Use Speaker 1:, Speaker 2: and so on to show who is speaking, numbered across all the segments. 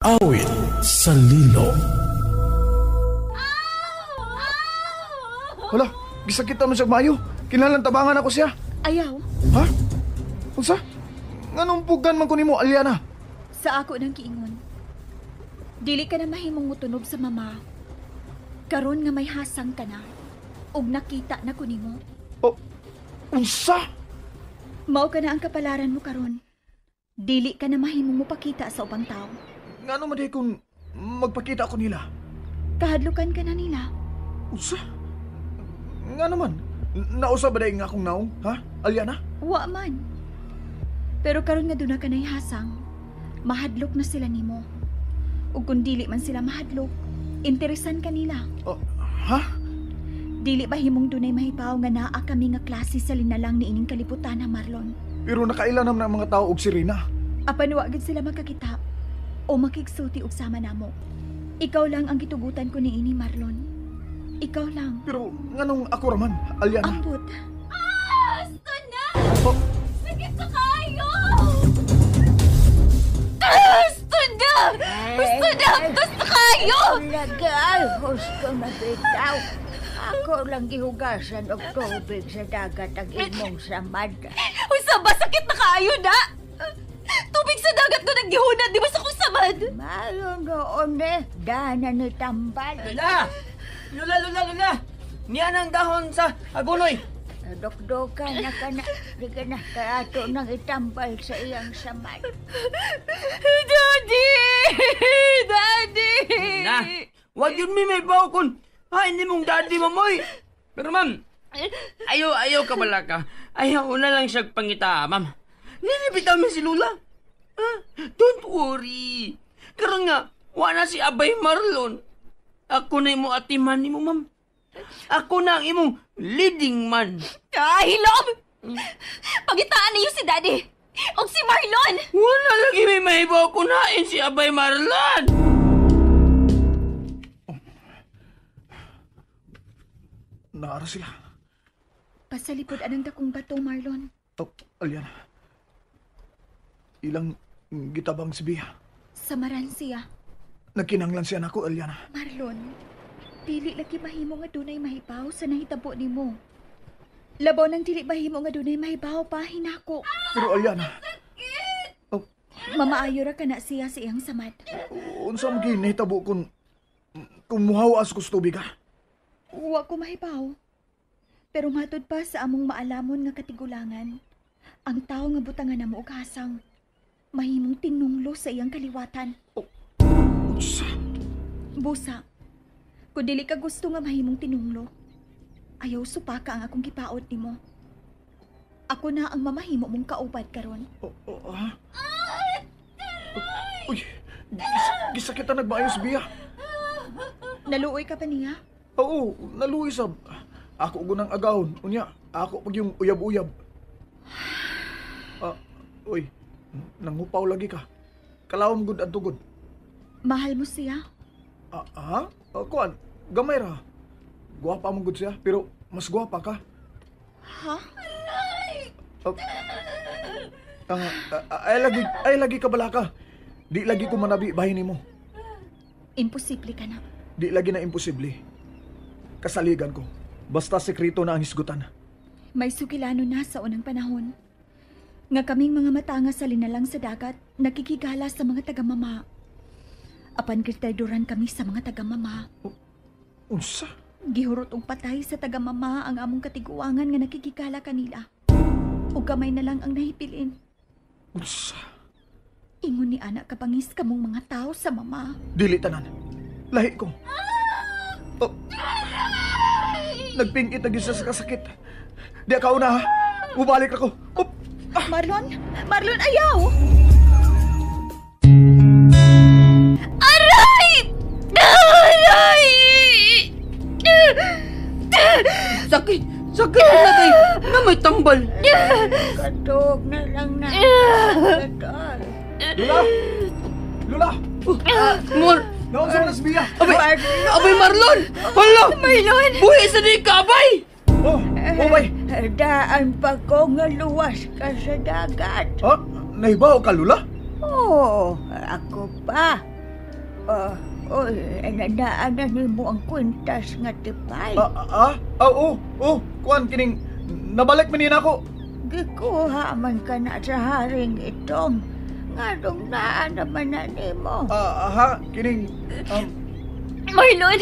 Speaker 1: Awit sa Lilo.
Speaker 2: Hala, gisakit man siya maayo. Kinahanglan tabangan ako siya.
Speaker 3: Ayaw.
Speaker 2: Ha? Unsa? Nganong pugan man ko nimo, Aliana?
Speaker 3: Sa ako nang giingon. Dili ka na mahimong mutunob sa mama. Karon nga may hasang ka na. Ug nakita na ko nimo.
Speaker 2: Oh, unsa?
Speaker 3: Mao ka na ang kapalaran mo karon. Dili ka na mahimong mopakita sa ubang tao.
Speaker 2: Ngano man di kung magpakita ako nila?
Speaker 3: Kahadlukan ka na nila.
Speaker 2: Unsa? Ngano man? Nausa ba dahil nga akong naong, ha? Aliana?
Speaker 3: Wa man. Pero karon nga duna ka na'y hasang, mahadlok na sila nimo. Ug kung dili man sila mahadlok, interesan ka nila.
Speaker 2: Oh, ha?
Speaker 3: Dili ba himong dunay mahibaw nga naa kami nga klase sa linalang ni ining kalibutan ha, Marlon?
Speaker 2: Pero nakaila naman ang mga tao og sirena.
Speaker 3: Apan wa gid sila magkakita o makigsulti og sama namo. Ikaw lang ang gitugutan ko niini, Marlon. Ikaw lang.
Speaker 2: Pero nganong ako raman, Aliana?
Speaker 3: Ambot. Ah! Gusto na!
Speaker 2: Oh.
Speaker 3: Sakit sa kayo! Gusto na! Gusto na! Gusto kayo!
Speaker 4: Lagi ay, husto na bitaw. Ako lang gihugasan og tubig sa dagat ang imong samad.
Speaker 3: Uy, saba, sakit na kaayo na! Tubig sa dagat ko naggihunad, di ba sa kong samad?
Speaker 4: Mayo noon eh, dana ni tambal.
Speaker 5: Lola! Lola, Lola, Lola! Niya ang dahon sa agunoy.
Speaker 4: Dokdokan na ka na, di ka na kaato nang itambal sa iyang samad.
Speaker 3: Daddy! Daddy!
Speaker 5: Na, wag yun mi may baw kun. Ha, hindi mong daddy mamoy. Pero ma'am, ayaw, ayaw ka bala ka. Ayaw na lang siya pangita, ma'am. Nilibitaw mi si Lula. Ha? Don't worry. Karon nga, wala si Abay Marlon. Ako na imo atiman nimo, ma'am. Ako na ang imong leading man.
Speaker 3: Ay, hilom! Pagitaan niyo si Daddy! Og si Marlon!
Speaker 5: Wala lagi may mahibaw kunain si Abay Marlon.
Speaker 2: Naara sila.
Speaker 3: Pasalipod anang dakong bato, Marlon.
Speaker 2: Oh, Aliana. Ilang gitabang si Bia.
Speaker 3: Samaran siya.
Speaker 2: Nagkinanglan siya nako, Aliana.
Speaker 3: Marlon, dili lagi mahimo nga dunay mahibaw sa nahitabo nimo. Labaw nang dili mahimo nga dunay mahibaw pa hinako.
Speaker 2: Pero Aliana, oh,
Speaker 3: Mamaayo ra kana siya sa iyang samad.
Speaker 2: Unsa man gyud nahitabo kung muhawas ko sa tubig, ha?
Speaker 3: Wa ko mahibaw. Pero matud pa sa among maalamon nga katigulangan, ang tawo nga butangan namo og hasang, mahimong tinunglo sa iyang kaliwatan.
Speaker 2: Unsa?
Speaker 3: Busa, kung dili ka gusto nga mahimong tinunglo, ayaw supaka ang akong gipaot nimo. Ako na ang mamahimo mong kaupad karon.
Speaker 2: Oh, oh, ha? Uy, gisakitan nagmaayos, Bia.
Speaker 3: Naluoy ka pa niya?
Speaker 2: Oo, naluoy sab. Ako gunang agahon. Unya, ako pag yung uyab-uyab. Uy, nanghupaw lagi ka. Kalawom gud ang tugod.
Speaker 3: Mahal mo siya?
Speaker 2: Ha? Kuan, gamay ra. Guwapa mo gud siya, pero mas guwapa ka.
Speaker 3: Ha?
Speaker 2: Ay lagi ka bala ka. Di lagi ko manabi bahin nimo.
Speaker 3: Imposible ka na.
Speaker 2: Di lagi na imposible. Kasaligan ko. Basta sekreto na ang hisgutan.
Speaker 3: May sukilano na sa unang panahon. Nga kaming mga matanga sa linalang sa dagat, nakikigala sa mga tagamama. Apan gritayduran kami sa mga tagamama.
Speaker 2: Unsa?
Speaker 3: Gihurot og patay sa tagamama ang among katiguangan nga nakikigala kanila. Ug gamay na lang ang nahipilin.
Speaker 2: Unsa?
Speaker 3: Ingon ni anak kabangis kamong mga tao sa mama.
Speaker 2: Dili tanan. Lahi ko. Oh. Nagpingit na gyud siya sa kasakit. Di ka una ha. Mubalik ako. Oh. Ah.
Speaker 3: Marlon! Marlon, ayaw! Aray! Aray!
Speaker 5: Sakit! Sakit na kay na may tambal.
Speaker 4: Katog na lang na.
Speaker 2: Lula! Lula!
Speaker 5: Mor!
Speaker 2: Naon sa mga Bia?
Speaker 5: Abay! Abay Marlon! Hala!
Speaker 3: Marlon!
Speaker 5: Buhi sa di ka, abay!
Speaker 2: Oh, oh bay!
Speaker 4: Daan pa ko nga luwas ka sa dagat.
Speaker 2: Ha? Nahibaw ka, Lula?
Speaker 4: Oo, ako pa. Oy, nadaanan nimo ang kwintas nga tipay.
Speaker 2: Kuan kining nabalik man nina ako.
Speaker 4: Gikuha man ka na sa haring itom. Nganong naa naman na nimo.
Speaker 2: Kining
Speaker 3: Marlon!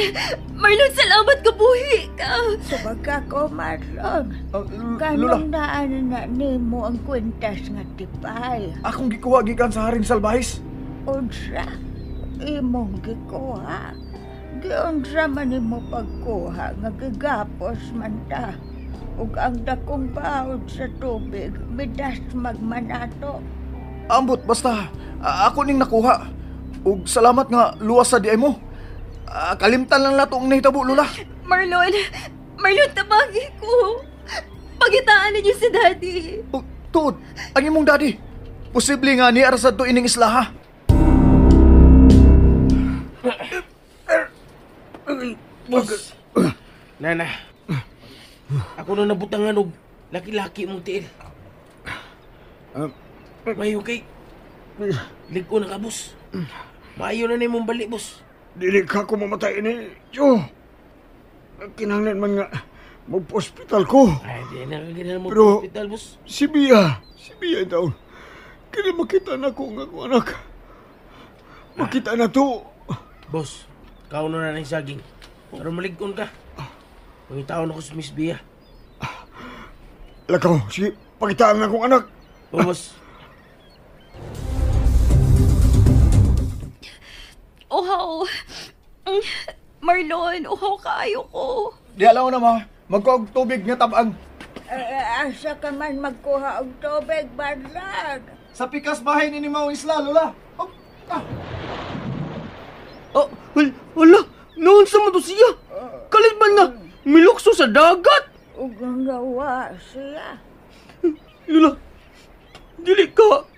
Speaker 3: Marlon, salamat ka buhi ka!
Speaker 4: Tubag ako, Marlon.
Speaker 2: Lola.
Speaker 4: Kanong naan na nimo ang kwintas nga tipay.
Speaker 2: Akong gikuha gikan sa haring salbahis.
Speaker 4: Unsa? Imong gikuha. Giunsa man nimo pagkuha nga gigapos man ta. Ug ang dakong bahod sa tubig, midas magmanato.
Speaker 2: Ambot, basta ako ning nakuha. Ug salamat nga luwas sa diay mo. Kalimtan lang nato ang nahitabo, Lola.
Speaker 3: Marlon! Marlon, tabagi ko! Pagitaan ninyo si Daddy.
Speaker 2: Tuod, ang imong daddy. Posible nga ni arasad to ining isla, ha?
Speaker 6: Boss. Nana. Ako na nabutangan og laki-laki mong tiil. Mayo kay lig-o na ka, boss. Maayo na nimong balik, boss.
Speaker 7: Dili ka ko mamatay ni Joe. Kinahanglan man nga magpa-hospital ko.
Speaker 6: Ay, di na ka magpa-hospital, boss.
Speaker 7: Si Bia taon. Kini makita na ko nga akong anak. Makita na to.
Speaker 6: Boss, kaon na ng saging. Pero malig-on ka. Pangitaon ako si Miss Bia.
Speaker 7: Lakaw, sige, pakitaan na akong anak.
Speaker 6: O, boss.
Speaker 3: Ohaw. Marlon, uhaw kaayo ko.
Speaker 2: Di alaw na, ma. Magkuha og tubig nga tabang.
Speaker 4: Asa ka man magkuha og tubig, Marlon?
Speaker 2: Sa pikas bahay ni Maong Isla, Lola. Oh, ah.
Speaker 5: Oh, wala. Noon sa mo siya. Kalit man nga, milukso sa dagat.
Speaker 4: Ug nawa siya.
Speaker 5: Lola, dili ka.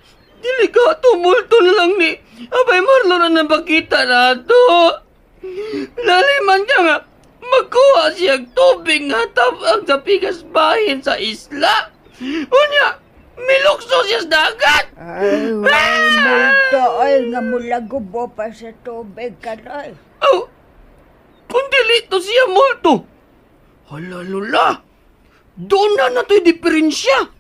Speaker 5: Dili ka, tumulto na lang ni Abay Marlon ang napakita na to. Laliman niya nga, magkuha siya tubig nga tabang sa pikas bahin sa isla. Unya, milukso siya sa dagat.
Speaker 4: Ay, way, multo, ay, nga mulagubo pa sa tubig kanoy.
Speaker 5: Oh, kung dili to siya multo. Hala, Lola, doon na na to'y diferensya.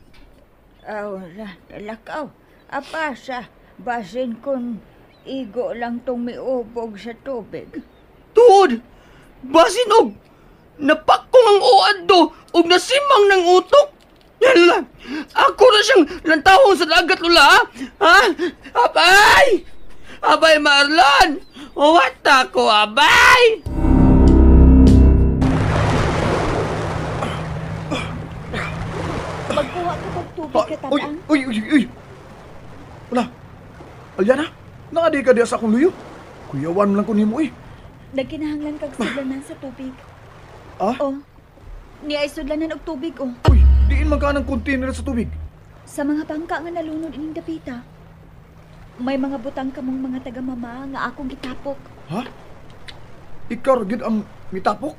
Speaker 4: Aw, talakaw. Apasa, basin kung igo lang tong miubog sa tubig.
Speaker 5: Tuod, basin og napakong ang uad do og nasimang ng utok. Yala, ako na siyang lantawon sa dagat, Lola, ha? Ha? Abay! Abay, Marlon! Wata ko, abay!
Speaker 3: Magkuha ka pag tubig katabang.
Speaker 2: Uy, uy, uy! Wala. Alyana, naadi ka diya sa akong luyo. Kuyawan lang ko nimo eh.
Speaker 3: Nagkinahanglan kag sudlanan sa tubig.
Speaker 2: Ah?
Speaker 3: Oh. Niya ay sudlanan og tubig, oh.
Speaker 2: Uy, diin man ka ng container sa tubig.
Speaker 3: Sa mga bangka nga nalunod ining dapita. May mga butang kamong mga taga-mama nga akong gitapok.
Speaker 2: Ha? Ikaw ra gyud ang mitapok?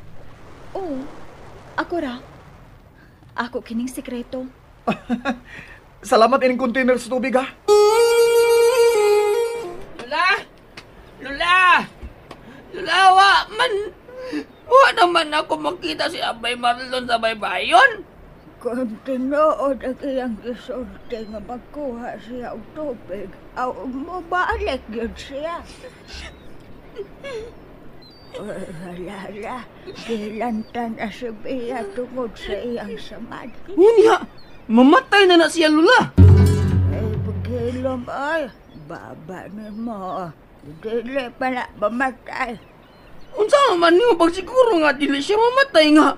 Speaker 3: Oo. Ako ra. Ako kining sekreto.
Speaker 2: Salamat ining container sa tubig, ha?
Speaker 5: Lola! Lola! Lola, wa man! Wa naman ako makita si Abay Marlon sa baybayon.
Speaker 4: Kung tinuod ang iyang gisulti nga magkuha siya og tubig, aw mobalik yun siya. Wala, gilantan na si Bia tungod sa iyang samad.
Speaker 5: Unya, mamatay na na siya, Lola.
Speaker 4: Ay, pagkilom, ay, baba ni mo. Dili pala mamatay.
Speaker 5: Unsa man nimo pagsiguro nga dili siya mamatay nga.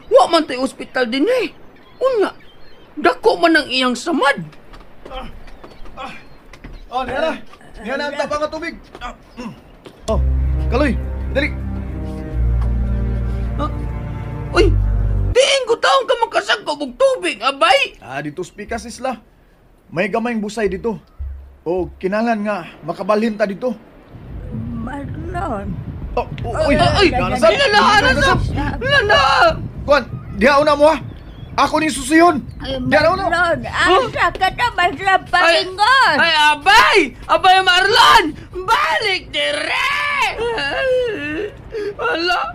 Speaker 5: Wa man tay ospital din eh. Unya, dako man ang iyang samad.
Speaker 2: Oh, niya na. Niya na ang tapang nga tubig. Oh, Kaloy, dali.
Speaker 5: Uy, diin ko taong ka makasagkob og tubig, abay.
Speaker 2: Ah, dito spikas isla. May gamayng busay dito. O, kinahanglan nga makabalhin ta dito.
Speaker 4: Marlon.
Speaker 2: Oh, uy,
Speaker 5: Ay,
Speaker 2: nasab.
Speaker 5: Lala, nasab. Lala.
Speaker 2: Kuan, diha una mo ha. Ako ni susuyon.
Speaker 4: Ay,
Speaker 2: Diha una.
Speaker 4: Marlon, asa ka na mas palingon?
Speaker 5: Ay, abay! Abay, Marlon! Balik dire! Hala,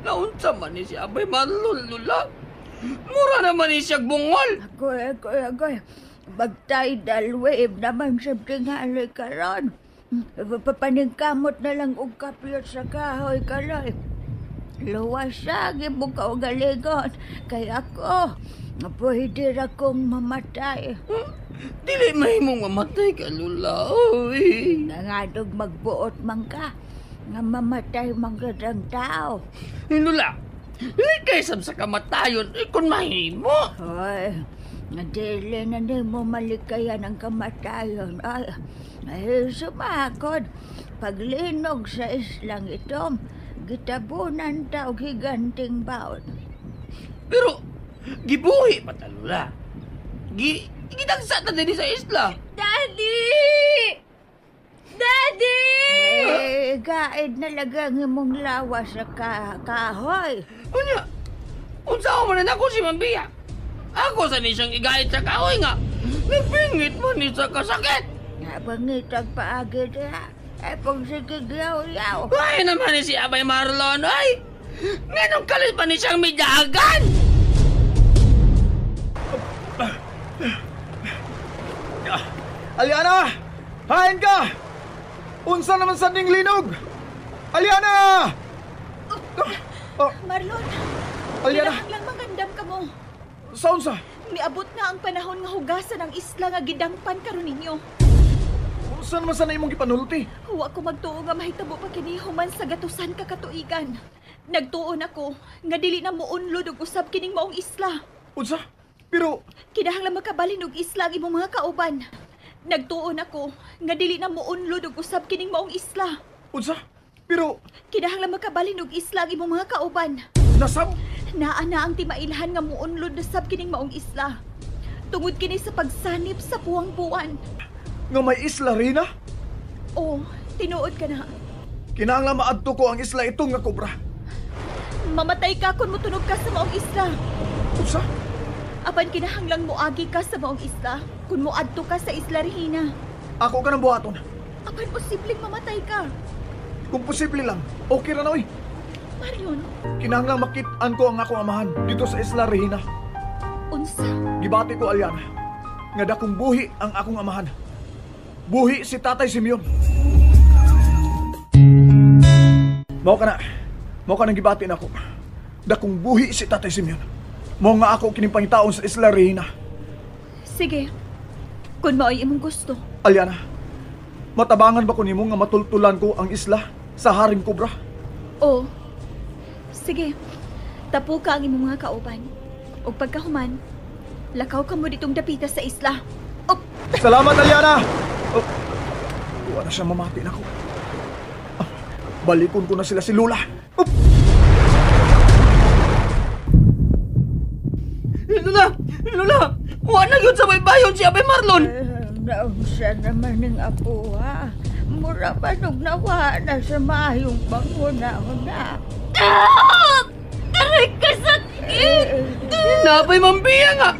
Speaker 5: naunsa man ni si Abay Marlon, Lula. Mura naman ni siyang bungol.
Speaker 4: Agoy, agoy, agoy. Mag-tidal wave naman sa tingali karon. Papaningkamot na lang og kapyot sa kahoy kaloy. Luwas sa imong kaugalingon. Kay ako, pwede ra kong mamatay.
Speaker 5: Dili mahimong mamatay ka, Lula. Oy.
Speaker 4: Nangadog magbuot man ka. Nga mamatay man gud ang tao.
Speaker 5: Lula, likay sab sa kamatayon, kung mahimo.
Speaker 4: Hoy, dili na nimo malikayan ang kamatayon. Ay, sumakod. Paglinog sa islang ito, gitabunan ta og higanting baon.
Speaker 5: Pero, gibuhi pa ta, Lula. Gidagsa ta dinhi sa isla.
Speaker 3: Daddy! Daddy!
Speaker 4: Eh, gaid na lagang imong lawas sa kahoy.
Speaker 5: Unya, unsa man na ako si Mambia? Ako sa ni siyang igaid sa kahoy nga. Nagpingit man ni sa kasakit.
Speaker 4: Nabangitag paagi diha. Ay, pag sige yaw-yaw.
Speaker 5: Ay naman ni si Abay Marlon, ay! Nganong kalis pa ni siyang midagan?
Speaker 2: Aliana! Hain ka! Unsa naman sa ding linog? Aliana! Oh,
Speaker 3: Marlon,
Speaker 2: Aliana!
Speaker 3: kinahanglang mangandam ka mo.
Speaker 2: Sa unsa?
Speaker 3: Miabot na ang panahon nga hugasan ang isla nga gidangpan karon ninyo.
Speaker 2: Unsa naman sa imong gipanulti?
Speaker 3: Wa ko magtuo nga mahitabo pa kini human sa gatusan ka katuigan. Nagtuon ako nga dili na mounlod og usab kining maong isla.
Speaker 2: Unsa? Pero
Speaker 3: kinahanglan makabalin og isla ang imong mga kauban. Nagtuon ako nga dili na mounlod og usab kining maong isla.
Speaker 2: Unsa? Pero
Speaker 3: kinahanglan makabalin og isla ang imong mga kauban.
Speaker 2: Nasab?
Speaker 3: Naa na ang timailhan nga mounlod na sab kining maong isla. Tungod kini sa pagsanip sa puwang buwan.
Speaker 2: Nga may isla Rina?
Speaker 3: Oo, tinuod ka na.
Speaker 2: Kinahanglan maadto ko ang isla itong nga kobra.
Speaker 3: Mamatay ka kung motunog ka sa maong isla.
Speaker 2: Unsa?
Speaker 3: Apan kinahanglang moagi ka sa maong isla kung moadto ka sa Isla Regina.
Speaker 2: Ako ka ng buhaton.
Speaker 3: Apan posibleng mamatay ka.
Speaker 2: Kung posible lang, okay ra na oy.
Speaker 3: Marlon.
Speaker 2: Kinahanglang makit-an ko ang akong amahan dito sa Isla Regina.
Speaker 3: Unsa?
Speaker 2: Gibati ko, Aliana, nga dakong buhi ang akong amahan. Buhi si Tatay Simeon. Mao ka na. Mao ka nang gibati nako. Dakong buhi si Tatay Simeon. Mao nga ako kining pangitaon sa Isla Regina.
Speaker 3: Sige. Kung mao'y imong gusto.
Speaker 2: Aliana, matabangan ba ko nimo nga matultulan ko ang isla sa Haring Kobra?
Speaker 3: Oo. Sige. Tapo ka ang imong mga kauban. Ug pagkahuman, lakaw ka mo ditong dapita sa isla. Op!
Speaker 2: Salamat, Aliana! Oh, wala siya mamati na ko. Ah, balikon ko na sila si Lula. Op!
Speaker 5: Lula! Lula! Wala yun sa baybayon si Abay Marlon!
Speaker 4: Naunsa naman ng apo, ha? Mura ba nung nawa na sa maayong panghuna-huna?
Speaker 3: Ah! Aray ka sakit!
Speaker 5: Nabay mambiya nga!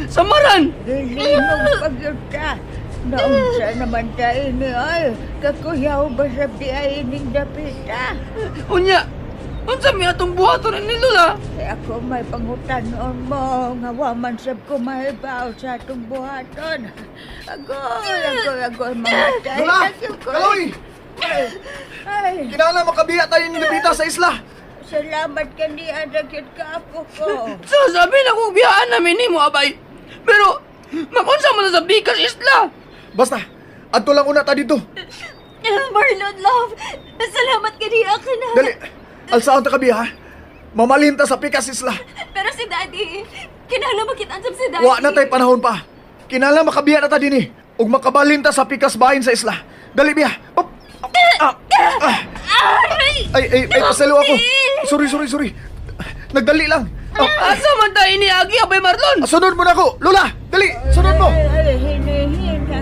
Speaker 5: Samaran!
Speaker 4: Linog pagyuta! Naunsa naman tayo ni ay, kakuyaw ba sa di ay ning dapita?
Speaker 5: Unya! Unsa may atong buhaton ni Lula?
Speaker 4: Eh, ako may pangutanon mo, nga waman sab ko mahibaw sa atong buhaton. Agoy, agoy, agoy, mamatay.
Speaker 2: Lula! Kaloy!
Speaker 4: Ay!
Speaker 2: Kinahanglan makabiya tayo ni dapita sa isla!
Speaker 4: Salamat ka ni Adagit ka, apo ko.
Speaker 5: Sasabi na kung biyaan namin ni mo, abay. Pero, makunsa mo na sa Bikas Isla.
Speaker 2: Basta, adto lang una ta dito.
Speaker 3: Marlon, love, salamat ka ni ka na.
Speaker 2: Dali, alsaan ta kabi, ha? Mamalhin ta sa Pikas Isla.
Speaker 3: Pero si Daddy, kinahanglan makita si Daddy.
Speaker 2: Wa na tay panahon pa. Kinahanglan makabiya na ta dinhi ug makabalhin ta sa Pikas bahin sa isla. Dali biya. Op. Ah, ah. Ay, ay, ay, pasalo ako. Sorry, sorry, sorry. Nagdali lang. Ah,
Speaker 5: Asa man tayo ni Agi, Abay Marlon?
Speaker 2: Sunod mo na ako. Lola, dali, sunod mo.
Speaker 4: Ay, ay, hinihina.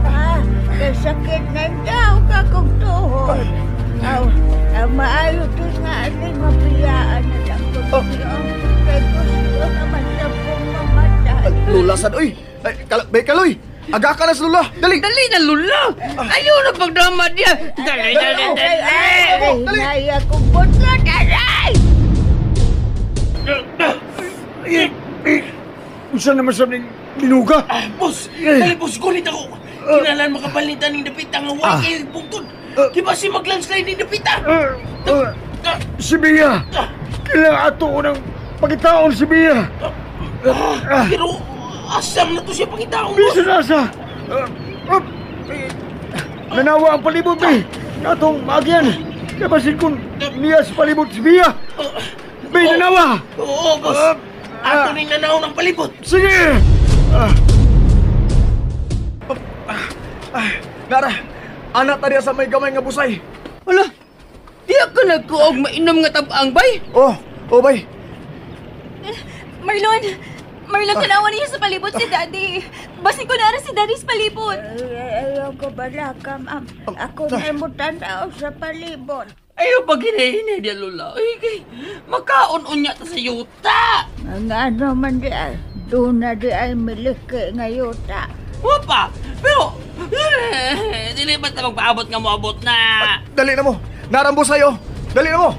Speaker 4: Ah, kasakit na daw ka kong tuhod. Aw, aw, maayo to nga aning mapiyaan na lang ko.
Speaker 2: Oh.
Speaker 4: Kay gusto naman siya kong mamatay.
Speaker 2: Lola, sad, uy. Ay, bay, kaloy. Aga ka na sa Lula. Dali.
Speaker 5: Dali na, Lula. Ayaw na pagdrama niya. Dali, dali, dali.
Speaker 4: Ay, ay,
Speaker 2: Dali.
Speaker 4: Kinaya kong butlot, aray!
Speaker 7: Unsa naman sa ning linuga?
Speaker 6: Boss, dali boss, gunit ako. Kinalan makapalitan ning dapita nga wa kayo bungtod. Di ba si maglandslide ning dapita?
Speaker 7: Si Bia! Kailangan ato unang pagitaon si Bia.
Speaker 6: Pero asam na to siya pangitaon, boss.
Speaker 7: Bisa na sa. Nanawa ang palibot, Bi. Natong maagyan. Kaya basin kung niya sa palibot si Bia. Bi, nanawa!
Speaker 6: Oo, boss. Ato ning nanaw ng palibot.
Speaker 7: Sige!
Speaker 2: Nara, anak tadi sa may gamay nga busay.
Speaker 5: Hala, diya ka nagkuog mainom nga tabang, bay?
Speaker 2: Oh, bay.
Speaker 3: Marlon! Marlon, tanawan niya sa palibot si Daddy. Basin ko na si Daddy sa palibot.
Speaker 4: Ayaw ko balaka, ma'am. Ako may mutanaw sa palibot.
Speaker 5: Ayaw pag hinahinay niya, Lola. Ay, kay, makaon-unya ta sa yuta.
Speaker 4: Ang ano man di ay, doon na di ay miliki nga yuta.
Speaker 5: Wapa! Pero, dili ba ta magpaabot nga moabot na?
Speaker 2: Dali na mo. Narambo sa'yo. Dali na mo.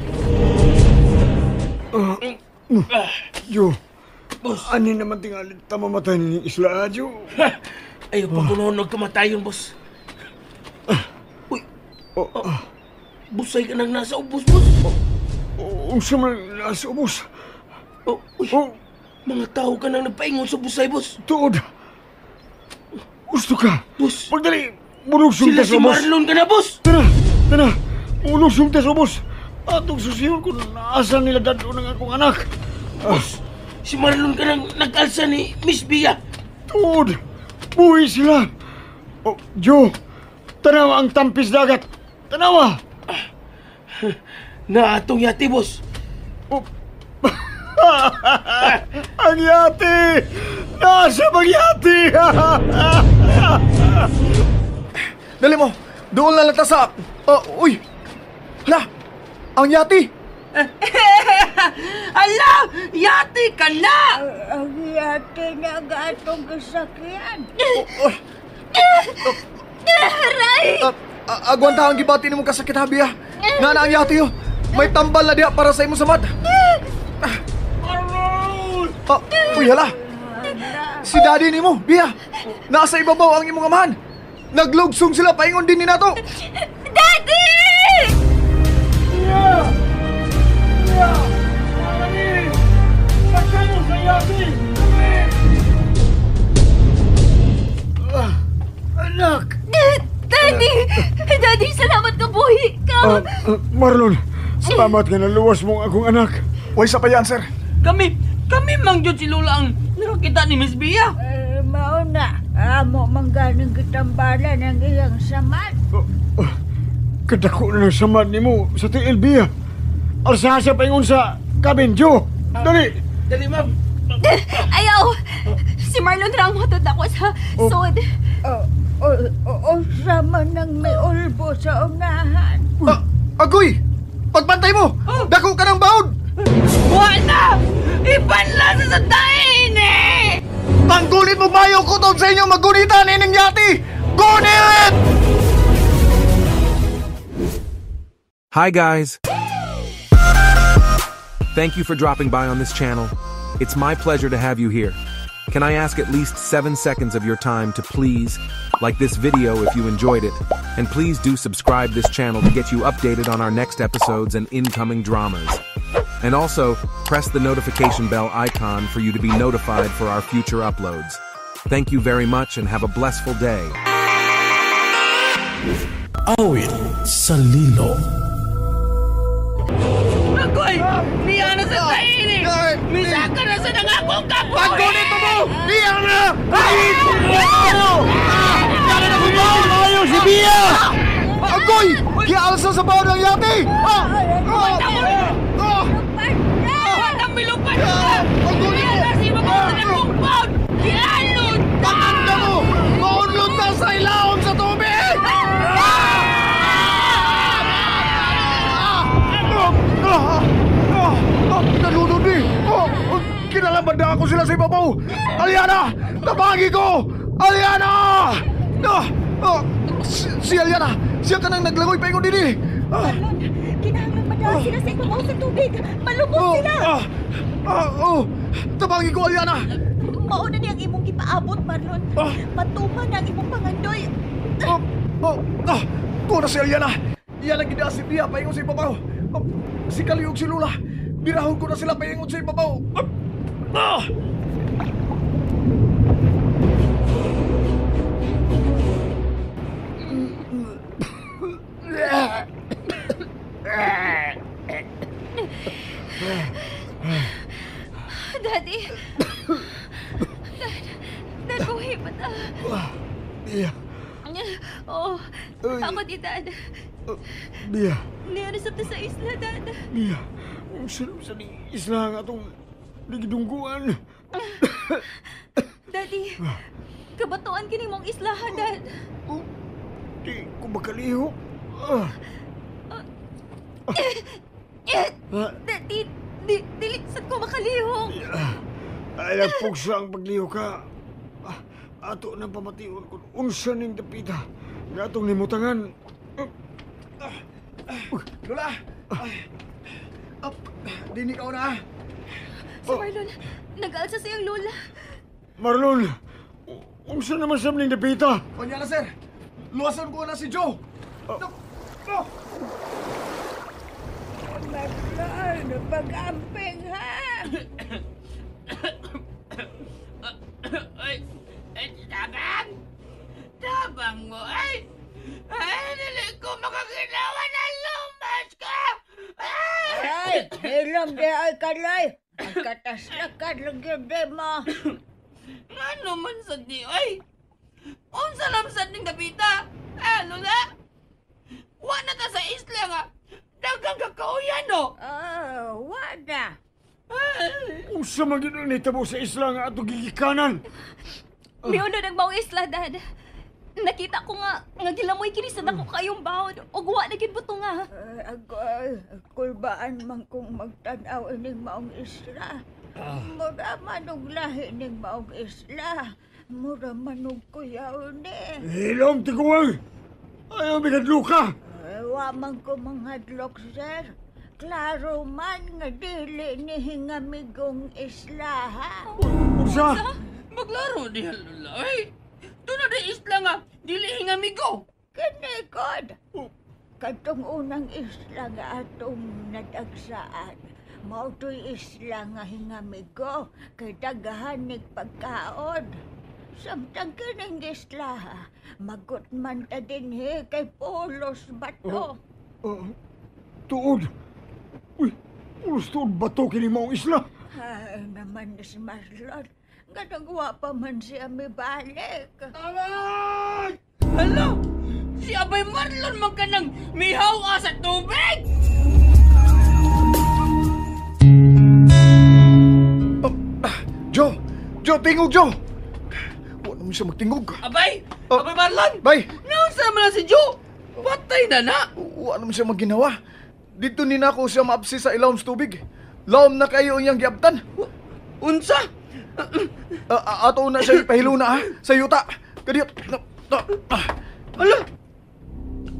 Speaker 7: Jo,
Speaker 6: Boss.
Speaker 7: ani naman tingali tamamatay ni isla, Jo.
Speaker 6: Ayaw pa kunoon nagkamatayon, boss. Uy, busay ka nang nasa ubos, boss.
Speaker 7: Unsa man nasa ubos?
Speaker 6: Oh, uy, mga tao ka nang nagpaingon sa busay, boss.
Speaker 7: Tuod. Gusto ka.
Speaker 6: Boss.
Speaker 7: Pagdali, mulugsong
Speaker 6: Sila
Speaker 7: ta sa
Speaker 6: si
Speaker 7: ubos.
Speaker 6: Marlon ka na, boss.
Speaker 7: Tara, tara. Mulugsong ta sa ubos. Atong susiyon kung asa nila dadto ng akong anak.
Speaker 6: Boss, si Marlon ka nang nag-alsa ni Miss Bia.
Speaker 7: Tuod. Buhi sila. Oh, Joe, tanawa ang tampis dagat. Tanawa.
Speaker 6: Na atong yati, boss.
Speaker 7: Oh. Ang yati! Nasa magyati!
Speaker 2: Dali mo. Doon na lang ta sa... Oh, uy! Hala! Ang yati!
Speaker 5: Hala! Yati ka na!
Speaker 4: Ang yati na ang atong kasakyan.
Speaker 3: Aray!
Speaker 2: Agwanta ang gibati ni mong kasakit, ha, Bia. Nga na ang yati, oh. May tambal na diha para sa imong samad. Uy, hala! Si daddy ni mo, Bia. Nasa ibabaw ang imong amahan. Naglugsong sila, paingon din ni nato.
Speaker 3: Daddy!
Speaker 7: Bia! Bia! Mami! Pagkano sa yati! Anak!
Speaker 3: Daddy! Daddy, salamat ka, buhi ka!
Speaker 7: Marlon, salamat nga naluwas mong akong anak.
Speaker 2: Uy, sa pa yan, sir.
Speaker 5: Kami mang jud si Lola ang nakakita ni Miss Bia.
Speaker 4: Mauna, amo mangganing gitambalan ang iyang samad.
Speaker 7: Kadako na ng samad ni mo sa tiil, Bia. Alsa siya paingon sa cabin, Joe. Dali!
Speaker 6: Dali, ma'am.
Speaker 3: Ayaw! Si Marlon ra ang matod ako sa sod.
Speaker 4: Unsa man ang may ulbo sa unahan.
Speaker 2: Agoy! Pagbantay mo! Dako ka ng baod!
Speaker 5: Wa na! Ipanla sa dain eh!
Speaker 2: Panggulit mo bayo kutob sa inyong magunitan ining yati! Gunit!
Speaker 8: Hi guys! Thank you for dropping by on this channel. It's my pleasure to have you here. Can I ask at least 7 seconds of your time to please like this video if you enjoyed it, and please do subscribe this channel to get you updated on our next episodes and incoming dramas. And also, press the notification bell icon for you to be notified for our future uploads. Thank you very much and have a blissful day.
Speaker 1: Awit sa Lilo.
Speaker 5: Agoy! Niya na sa taini! Misaka na sa nangakong kapoy!
Speaker 2: Paggunit mo! Niya na!
Speaker 7: Ayaw si Bia!
Speaker 2: Agoy! Gialsa sa baon ng yati!
Speaker 5: Watang milupan ka!
Speaker 2: Paggunit mo!
Speaker 5: Niya na si ibabaw sa nangakong baon! Gialon!
Speaker 2: Paganda mo! Maunlod na sa ilawom sa tubig! Nalunod eh! Kinalaman na ako sila sa ibabaw! Aliana! Tabagi ko! Aliana! Si Aliana! Siya ka nang naglangoy paingon din eh!
Speaker 3: Marlon, kinahanglan Nawa sila sa ibabaw sa tubig. Malubog sila.
Speaker 2: Tabangi ko, Aliana.
Speaker 3: Mauna niya ang imong gipaabot, Marlon. Matuman na ang imong pangandoy.
Speaker 2: Tuwa na si Aliana. Iyan ang gida si Bia, paingon sa ibabaw. Si Kaliog si Lula. Birahon ko na sila paingon sa ibabaw.
Speaker 3: Daddy! Dad, buhay pa ta.
Speaker 7: Bia.
Speaker 3: Oh, ako di, Dad.
Speaker 7: Bia.
Speaker 3: Niya sa isla, Dad.
Speaker 7: Bia, ang sarap sa isla nga itong nagidungguan.
Speaker 3: Daddy, kabatuan kini mong isla, ha, Dad.
Speaker 7: Oh, di ko makaliho.
Speaker 3: Daddy, dili sad ko makalihok.
Speaker 7: Ay, nagpugsa ang pagliho ka. Ato nang pamation kung unsa ning dapita nga atong nimutangan.
Speaker 2: Lola! Dini ka na.
Speaker 3: Si Marlon, nag-alsa siyang lola.
Speaker 7: Marlon, unsa naman sa ning dapita?
Speaker 2: Kanya na, sir. Luwasan ko na si Joe.
Speaker 4: Marlon, pag-amping ha!
Speaker 5: Ay, tabang! Tabang mo, ay! Ay, dili ko makakinawa na lumas ka!
Speaker 4: Ay, hilom di ay kalay! Ang kataslakan lang yun di mo!
Speaker 5: Ano man sa di, ay! Unsa lang sa ning dapita? Ah, Lola! Wa na ta sa isla nga! Daghang kakauyan, no?
Speaker 4: Oh, wa na!
Speaker 7: Unsa man gyud ang nahitabo sa isla nga atong gigikanan?
Speaker 3: Miunod ang maong isla, Dad. Nakita ko nga gilamoy kini sa dako kayong bawod ug wa na gid buto nga.
Speaker 4: Agoy, kulbaan man kong magtan-aw ining maong isla. Mura man og lahi ning maong isla. Mura man og kuyaw ni.
Speaker 7: Hilom, tiguang! Ayaw, migadlo ka!
Speaker 4: Wa man ko manghadlok, sir. Klaro man nga dili ni hingamigong isla, ha?
Speaker 7: Unsa?
Speaker 5: Maglaro diha, Lola, ay! Doon na di isla nga, dili hingamigo!
Speaker 4: Kinikod! Katong unang isla nga atong nadagsaan, mao to'y isla nga hingamigo, kay daghan nig pagkaon. Samtang kining isla, magot man ta dinhi kay pulos bato.
Speaker 7: Tuod! Uy, pulos tuod bato kini maong isla!
Speaker 4: Ay, naman si Marlon, ganagwa pa man siya mibalik.
Speaker 5: Aray! Hala! Si Abay Marlon man ka nang mihawa sa tubig!
Speaker 2: Joe! Joe, tingog, Joe! Huwag naman siya magtingog.
Speaker 5: Abay! Abay Marlon!
Speaker 2: Bay!
Speaker 5: Naunsa naman na si Joe! Patay na na!
Speaker 2: Huwag naman siya magginawa. Dito ni na ako siya maapsi sa ilawom sa tubig. Lawom na kayo ang iyang giabtan.
Speaker 5: Unsa?
Speaker 2: Ato na siya ipahilo na, ha? Sa yuta. Kadiyot.
Speaker 5: Ala!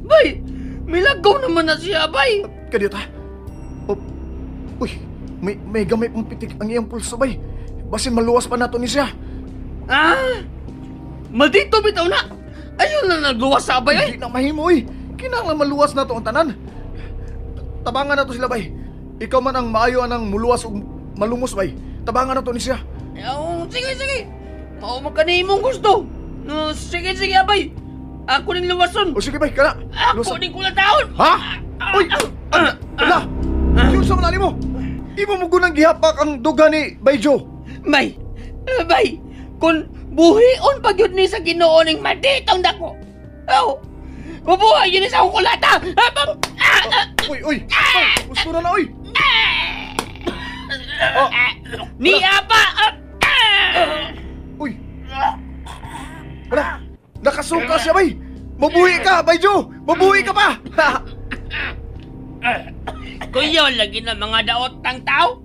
Speaker 5: Bay! Milagaw naman na siya, bay!
Speaker 2: Kadiyot, ha? Oh. Uy, may gamay pang pitik ang iyang pulso, bay. Basin maluwas pa nato ni siya.
Speaker 5: Ah! Maldito bitaw na! Ayun na nagluwas sa abay, ay!
Speaker 2: Hindi na mahimo, eh. Kinahanglan maluwas na to ang tanan. Tabangan na to sila, bay. Ikaw man ang maayo anang muluwas o malumos, bay. Tabangan na to ni siya.
Speaker 5: Oh, sige, sige. Mao man kanimong gusto. No, sige, sige, abay. Ako ning luwason.
Speaker 2: O sige, bay, kana.
Speaker 5: Ako ning kulataon.
Speaker 2: Ha? Uy! Ala! Yun sa manali mo! Imo mo gunang gihapak ang duga ni Bay Joe.
Speaker 5: Bay! Bay! Kung buhion pa gyud ni sa Ginoo ning maditong dako. Oh! Mabuhay yun sa akong kulata!
Speaker 2: Uy, uy! Bay, gusto na na, uy!
Speaker 5: Niya pa!
Speaker 2: Uy! Wala! Nakasuka siya, bay! Mabuhi ka, Bay Joe! Mabuhi ka pa!
Speaker 5: Kuya, lagi na mga daot tang tao!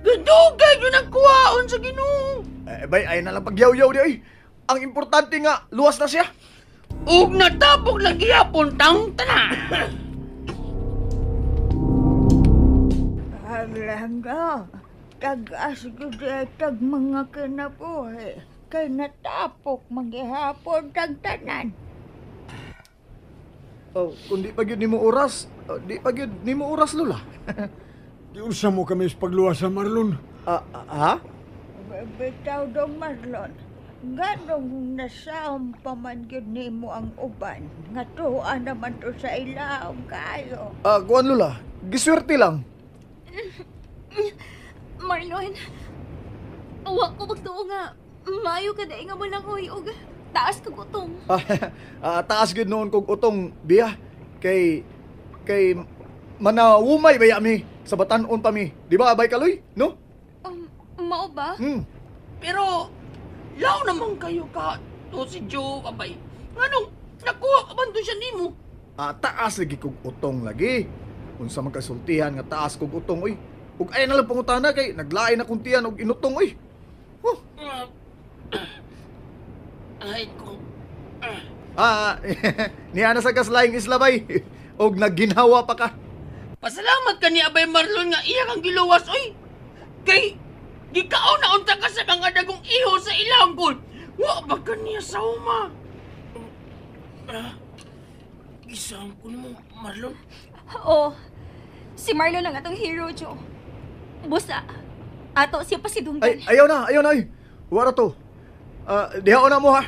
Speaker 5: Gadugay yun ang kuwaon sa Ginoo!
Speaker 2: Eh, bay, ay na lang pagyaw-yaw di, ay! Ang importante nga, luwas na siya!
Speaker 5: Ug natapok lang gihapon tang tanan!
Speaker 4: Ano? Tag-as gyud tag mga kinabuhi. Kay natapok manggihapon tag tanan.
Speaker 2: Oh, kung di pa gyud nimo oras, di pa gyud nimo oras, Lola.
Speaker 7: Giunsa mo kami sa pagluwas sa Marlon?
Speaker 2: Ha?
Speaker 4: Bitaw dong Marlon. Nganong nasaom pa man gyud nimo ang uban, nga tuwa naman to sa ilawom kayo.
Speaker 2: Kuan Lola, giswerte lang.
Speaker 9: Marlon, wa ko magtuo nga maayo ka dai nga mo lang hoy og taas kag utong.
Speaker 2: Taas gyud noon kog utong biya kay manawumay baya mi sa batan-on pa mi. Di ba abay kaloy, no?
Speaker 9: Mao ba?
Speaker 5: Pero law naman kayo ka to si Joe abay. Nganong nakuha ka man to siya nimo?
Speaker 2: Taas lagi kog utong lagi. Unsa man kasultihan nga taas kog utong oy. Ug ay na lang pangutana kay naglain na kong tiyan og inutong oy. Huh.
Speaker 5: Ay ko.
Speaker 2: Niya na sa kaslaing isla bay. Og nagginhawa pa ka.
Speaker 5: Pasalamat ka ni Abay Marlon nga iya kang giluwas oy. Kay gikaon na unta ka sa mga dagong iho sa ilanggon. Wa ba ka niya sa uma?
Speaker 6: Gisang ko nimo Marlon.
Speaker 9: Oo. Si Marlon ang atong hero, Joe. Busa. Ato siya pa si Dunggan.
Speaker 2: Ay, ayaw na, ay. Wara to. Dihaon na mo ha.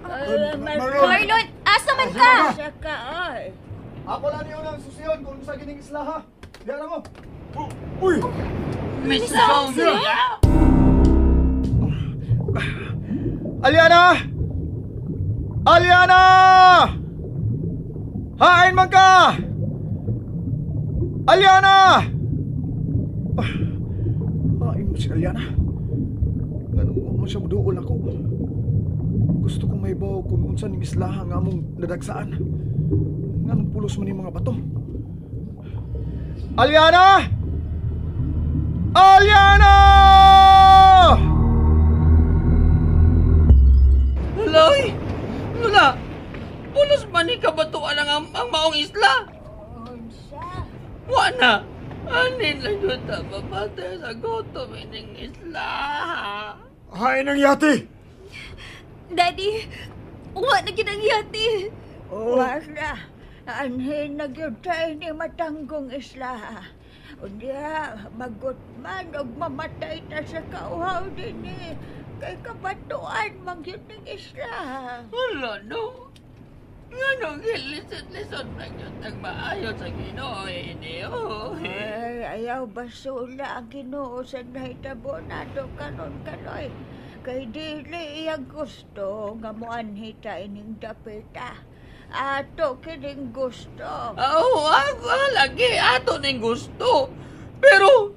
Speaker 4: Marlon.
Speaker 9: Marlon, asa man ka?
Speaker 4: Asa ka ay.
Speaker 2: Ako lang niyo ng susiyon kung sa gining isla ha. Diha na mo.
Speaker 7: Uy!
Speaker 5: May sound siya.
Speaker 2: Aliana! Aliana! Hain man ka! Aliana! Hain mo si Aliana. Ganun mo siya muduol ako. Gusto kong mahibaw kung unsa ning islaha nga among nadagsaan. Nganong pulos man yung mga bato. Aliana! Aliana!
Speaker 5: Loy! Lola! Pulos man ni kabatuan ang maong isla?
Speaker 4: Unsa?
Speaker 5: Wa na! Anin lang yun ta mamatay sa gutom ining isla.
Speaker 7: Hain ang yate!
Speaker 9: Daddy, wa na gyud ang yate.
Speaker 4: Wala. Anhin na gyud ta ini matanggong isla. Unya, magutman og mamatay ta sa kauhaw dinhi. Kay kabatuan man gyud ning isla.
Speaker 5: Wala no. Nganong gilisod-lisod na gyud tag maayo sa Ginoo ini.
Speaker 4: Ay, ayaw basula ang Ginoo sa nahitabo nato karon kaloy. Kay dili iyang gusto nga moanhi ta ining dapita. Ato kining gusto.
Speaker 5: Oo, lagi ato ning gusto. Pero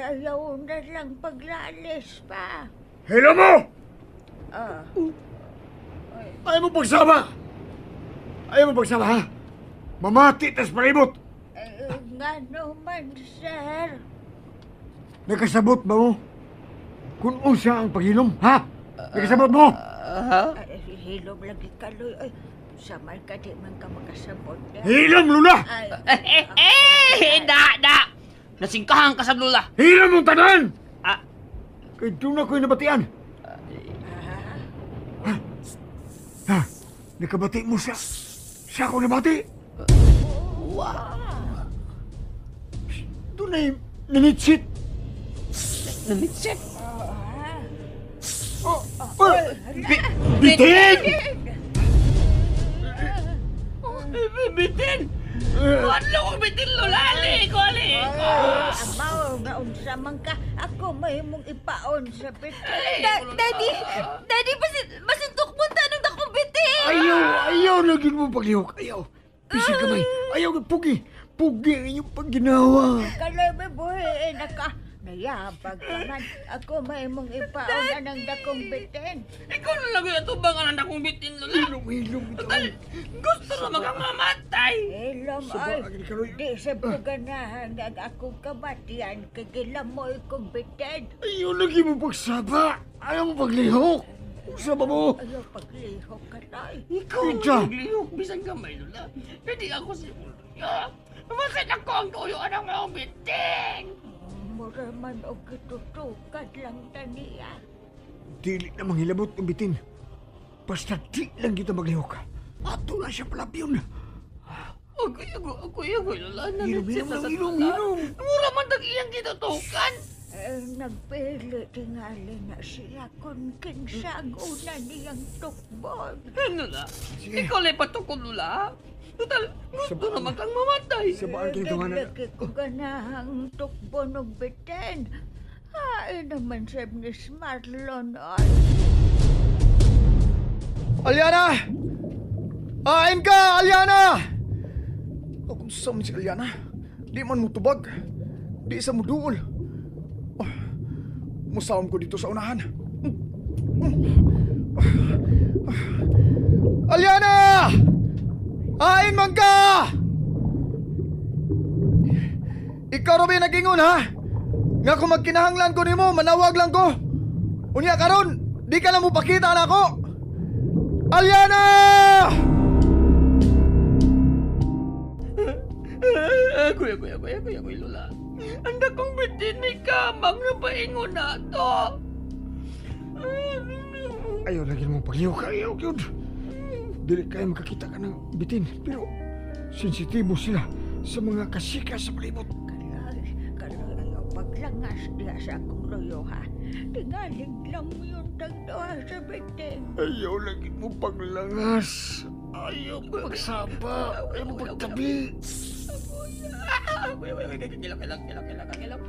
Speaker 4: ayaw na lang paglalis pa.
Speaker 7: Hello mo! Ayaw mo pagsama! Ayaw mo pagsama, ha? Mamati tas palibot!
Speaker 4: Ngano man, sir?
Speaker 7: Nakasabot ba mo? Kung unsa ang paghilom, ha? Nakasabot mo?
Speaker 4: Hilom lagi kaloy. Ay, samal ka di man ka makasabot.
Speaker 7: Hilom, Lula!
Speaker 5: Da! Nasingkahan ka sa Lula!
Speaker 7: Hilom mong tanan! Kay doon ako'y nabatian. Ha? Ha? Nakabati mo siya. Siya ako nabati.
Speaker 5: Wow!
Speaker 7: Doon ay nanitsit.
Speaker 5: Nanitsit?
Speaker 7: Bitin!
Speaker 5: Bitin! Ano ko bitin, Lola? Ali ko, ali ko!
Speaker 4: Amaw, nga unsa man ka, ako may mong ipaon sa bitin.
Speaker 9: Daddy! Daddy, basintok mo tanong akong bitin!
Speaker 7: Ayaw! Ayaw lagi mo paglihok! Ayaw! Bisig kamay! Ayaw! Pugi! Pugi ang inyong pagginawa!
Speaker 4: Kaloy may buhiin na ka. Nayabag ka man. Ako may mong ipaon anang dakong bitin.
Speaker 5: Ikaw na lang yung atubang anang dakong bitin, Lola.
Speaker 7: Hilom, hilom.
Speaker 5: Total, gusto na magkamamatay.
Speaker 4: Hilom, ay. Di sa paganahan nga akong kamatian kagilamoy kong bitin.
Speaker 7: Ayaw lagi mo pagsaba. Ayaw mo paglihok. Usaba mo.
Speaker 4: Ayaw paglihok ka, tay.
Speaker 5: Ikaw ang paglihok. Bisan gamay, Lola. Hindi ako si Ulo. Bakit ako ang tuyo anang maong bitin?
Speaker 4: Mura man og gitutukan lang ta niya.
Speaker 7: Dili na manghilabot ang bitin. Basta di lang kita maglihok. Ato na siya palapyon.
Speaker 5: Agoy, agoy, agoy, agoy, Lola.
Speaker 7: Hinom, hinom lang, hinom, hinom.
Speaker 5: Mura man tag iyang gitutukan.
Speaker 4: Eh, nagpili tingali na siya kung kinsa ang una niyang tukbon.
Speaker 5: Lola, ikaw lang patukod, Lola. Total, gusto naman kang mamatay.
Speaker 7: Sa baan kay tunganan.
Speaker 4: Lagi ko ganahang tukbon og bitin. Hain naman sab ni Marlon oy.
Speaker 2: Aliana! Ain ka, Aliana! Kung sa man si Aliana, di man mo tubag. Di sa mo duol. Oh, musawam ko dito sa unahan. Aliana! Ain man ka! Ikaw Robin nagingon ha? Nga kung magkinahanglan ko nimo, manawag lang ko. Unya karon, di ka na mo pakita na ako. Aliana!
Speaker 5: Agoy, agoy, agoy, agoy, agoy, Lola. Ang dakong bitin ni Kamang na paingon na to.
Speaker 7: Ayaw lagi mong paglihok. Ayaw yun. Dili kayo makakita ka ng bitin. Pero sensitibo sila sa mga kasika sa palibot.
Speaker 4: Kaloy, kaloy ayaw paglangas diha sa akong loyo ha. Tingalig lang mo yung tagdoha sa bitin.
Speaker 7: Ayaw lagi mo paglangas. Ayaw pagsaba. Ayaw mo pagtabi.
Speaker 5: Agoy, agoy, agoy, kilaw, kilaw, kilaw, kilaw, kilaw.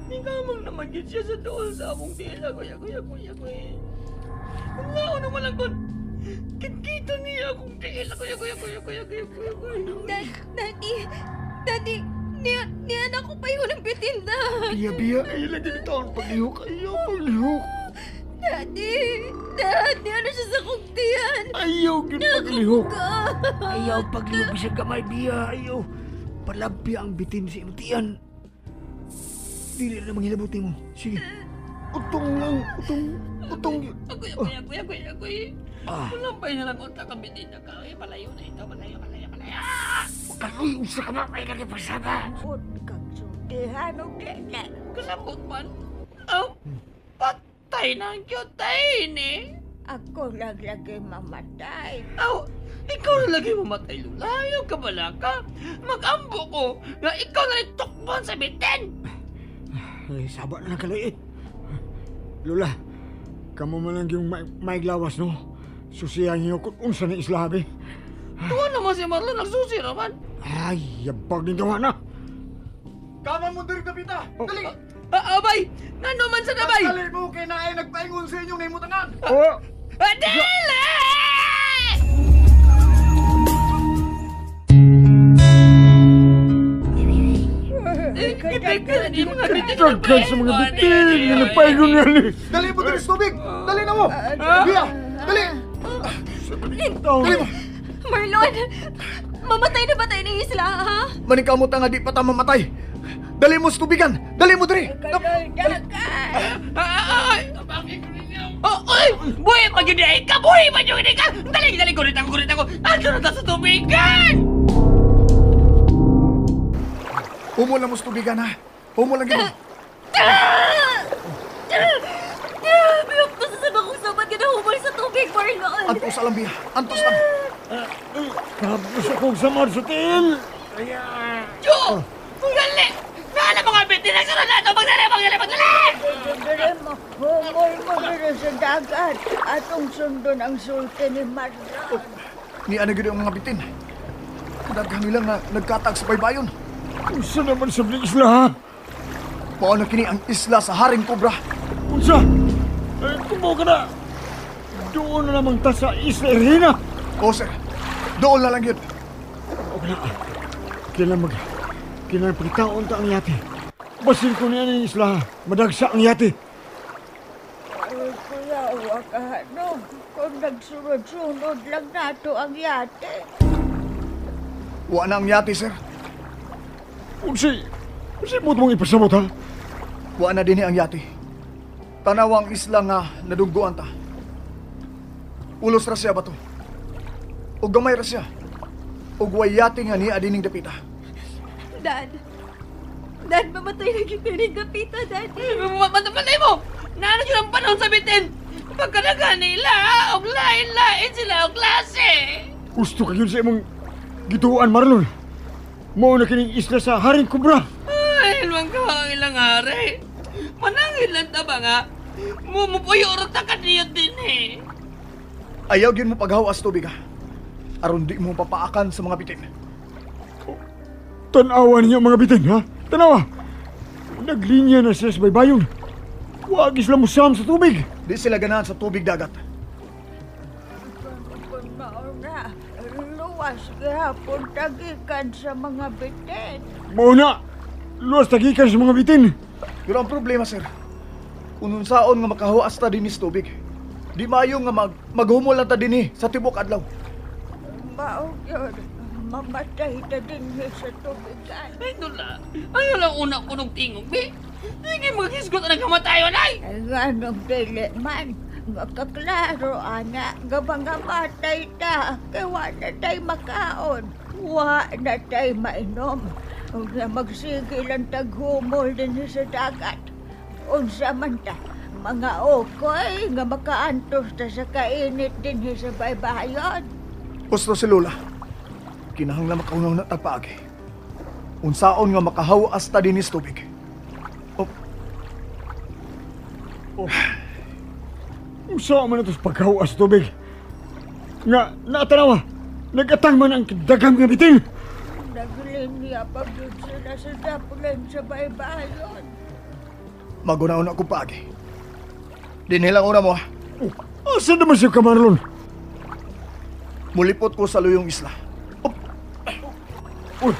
Speaker 5: Ni Kamang naman yun siya sa doon sa among tila. Agoy, agoy, agoy, agoy. Ang naman lang kon. Kikita niya akong tiil. Agoy, agoy, agoy, agoy, agoy, agoy, agoy.
Speaker 9: Daddy, Daddy, niya na ako pa yun ang bitin na.
Speaker 7: Biya, biya. Ayaw lagi ni taon paglihok. Ayaw paglihok.
Speaker 9: Daddy, Dad, niya na siya sa kong tiyan.
Speaker 7: Ayaw gyud paglihok. Ayaw paglihok sa kamay, biya. Ayaw. Palabya ang bitin sa imong tiyan. Dili na manghilabot mo. Sige. Utong lang. Utong. Utong.
Speaker 5: Agoy, agoy, agoy, agoy, agoy. Walang pa na lang unta kang bitin na ka. Ay, palayo na ito. Palayo, palayo, palayo.
Speaker 7: Kaloy, usa ka ba? Ay, lagi pagsaba.
Speaker 4: Put kang sultihan og dili.
Speaker 5: Kasabot man. Oh, patay na ang cute ni.
Speaker 4: Ako lang lagi mamatay.
Speaker 5: Aw, ikaw na lagi mamatay, Lola. Ayaw ka bala ka. Mag-ambo ko nga ikaw na tukbon sa bitin.
Speaker 7: Ay, saba na lang kaloy eh. Lola, kamo man lang yung maiglawas, no? Susiyan niyo kung unsa ni isla, be.
Speaker 5: Tuwa naman si Marlon, nagsusi naman.
Speaker 7: Ay, yabag ni gawa na.
Speaker 2: Kama mo diri kapita. Dali.
Speaker 5: Abay! Ngano man sa nabay?
Speaker 2: Dali mo kay naay nagpaingon sa inyong nahimutangan.
Speaker 7: Oh!
Speaker 5: Dili!
Speaker 7: Daghan sa mga bitin! Nga nagpaingon nga ni.
Speaker 2: Dali mo diri sa tubig. Dali na mo. Biya, dali. Dali mo.
Speaker 9: Marlon, mamatay na ba tayo ng isla, ha?
Speaker 2: Maningkamot nga di pa ta mamatay. Dali mo sa tubigan. Dali mo diri.
Speaker 4: Kaloy dagan.
Speaker 5: Ay! Oh, oy! Buhay pa yun ay ka! Buhay pa yun ay ka! Dali, dali, gulit ako, gulit ako! Ando na ta sa tubigan!
Speaker 2: Humo lang mo sa tubigan ha. Humo lang gid.
Speaker 9: Biyok to sa sabang sabat ka na humol sa tubig, Marlon.
Speaker 2: Antos lang biya. Antos lang.
Speaker 7: Tapos akong samar sa tiil.
Speaker 5: Jo! Dali! Nala mga bitin! Nagsunod na ito! Magdali! Magdali! Magdali!
Speaker 4: Dili mo, humol mo diri sa dagat. Atong sundon ang sulti ni Marlon.
Speaker 2: Ni ano gid ang mga bitin. Daghan nila nga nagkatag sa baybayon.
Speaker 7: Unsa naman sa isla, ha?
Speaker 2: Mao na kini ang isla sa Haring Cobra.
Speaker 7: Unsa? Eh, tumaw ka na. Doon na namang ta sa Isla Irina.
Speaker 2: O sir, doon na lang yun.
Speaker 7: Okay na. Kailan pagkitaon ta ang yate. Basin ko niya ng isla. Madagsa ang yate.
Speaker 4: Ay, kuya, wa ka no. Kung nagsunod-sunod lang nato ang yate.
Speaker 2: Wa na ang yate, sir.
Speaker 7: Unsay mo mong ipasabot, ha?
Speaker 2: Wa na din ang yate. Tanaw ang isla nga nadugguan ta. Ulos ra siya ba to? O gamay ra siya. O way yate nga niya dining dapita.
Speaker 9: Dad, Dad, mamatay na gyud ni Gapita, Daddy.
Speaker 5: Matay mo! Naano yun ang panahon sa bitin? Pagkadagan nila, og lain-lain sila og klase.
Speaker 7: Gusto ka yun sa imong gituan, Marlon. Mao na kining isla sa Haring Cobra.
Speaker 5: Ay, ilwang ka ang ilang hari. Manangin lang ta ba nga? Mumupuyo ta ka niyo din eh.
Speaker 2: Ayaw gyud mo paghawas tubig ha. Aron di mo papaakan sa mga bitin.
Speaker 7: Tanawa ninyo mga bitin, ha? Tanawa! Naglinya na sila sa baybayon. Wag isla musam sa tubig.
Speaker 2: Di sila ganahan sa tubig dagat.
Speaker 4: Kung mauna, luwas gihapon tagikan sa mga bitin.
Speaker 7: Mao na! Luwas tagikan sa mga bitin.
Speaker 2: Pero ang problema, sir, kung unsaon nga makahuas ta dinhi sa tubig, di maayo nga maghumol lang ta dinhi sa tibok adlaw.
Speaker 4: Mao yun, mamatay ta dinhi sa tubigan.
Speaker 5: Ay, nula. Ayaw lang una ko nung tingog, bi. Sige, maghisgot na kamatayon, ay!
Speaker 4: Ay, nganong dili man, nga kaklaro, ana, nga mga matay ta, kay wa na tay makaon, wa na tay mainom. Ug na magsige lang taghumol dinhi sa dagat. Unsa man ta, mga okoy nga makaantos ta sa kainit dinhi sa baybayon.
Speaker 2: Gusto si Lola. Kinahanglan makaunaw na tagpaagi. Unsaon nga makahawas ta dinhi sa tubig. Oh.
Speaker 7: Oh. Unsa man ato sa paghawas sa tubig? Nga naatanawa, nagatang man ang daghang nga bitin.
Speaker 4: Naglinya pa gyud sila sa dapulan sa baybayon.
Speaker 2: Maguna-una kong paagi. Dinhi lang una mo, ha.
Speaker 7: Oh, asa naman siya ka, Marlon?
Speaker 2: Mulipot ko sa luyong isla. Oh.
Speaker 7: Uy.